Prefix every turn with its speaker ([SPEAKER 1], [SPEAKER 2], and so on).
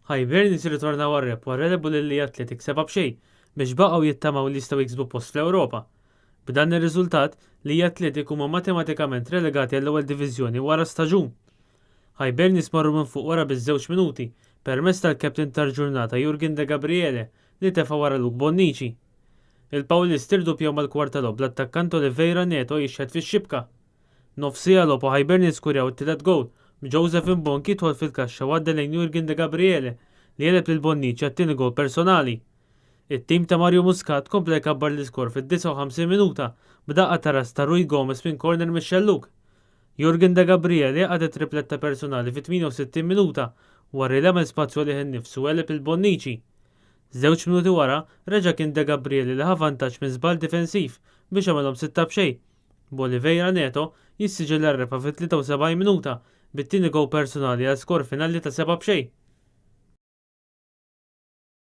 [SPEAKER 1] Hibernians irritornaw għar-rebħ wara għelbu lil Lija Athletic 7-0 biex baqgħu jittamaw li jistgħu jiksbu post fl-Ewropa. B'dan ir-riżultat, Lija Athletic huma matematikament relegati għall-Ewwel Diviżjoni wara staġun. Hibernians marru minn fuq wara biss żewġ minuti permezz tal-captain tal-ġurnata Jurgen De Gabriele li tefa' wara Luke Bonnici. Il-Pawlisti rduppjaw mal-kwarta logħob bl-attakkant Oliveira Neto jixħet fix-xibka. Nofs siegħa logħob u Hibernians skurjaw it-tielet gowl, b'Joseph Mbong jidħol fil-kaxxa u għadda lejn Jurgen De Gabriele li għeleb lil Bonnici għat-tieni gowl personali. It-tim ta' Mario Muscat kompla jkabbar l-iskor fid-59 minuta b'daqqa ta' ras ta' Rui Gomes minn corner mix-xellug. Jurgen De Gabriele jaqgħad it-tripletta personali fit-68 minuta wara li għamel spazju għalih innifsu u għeleb lil Bonnici. Żewġ minuti wara, reġa' kien De Gabriele li ħa vantaġġ minn żball difensiv biex għamilhom 6-0. B'Oliveira Neto jissiġilla r-rebħa fit-73 minuta bit-tieni gowl personali għal skor finali ta' 7-0.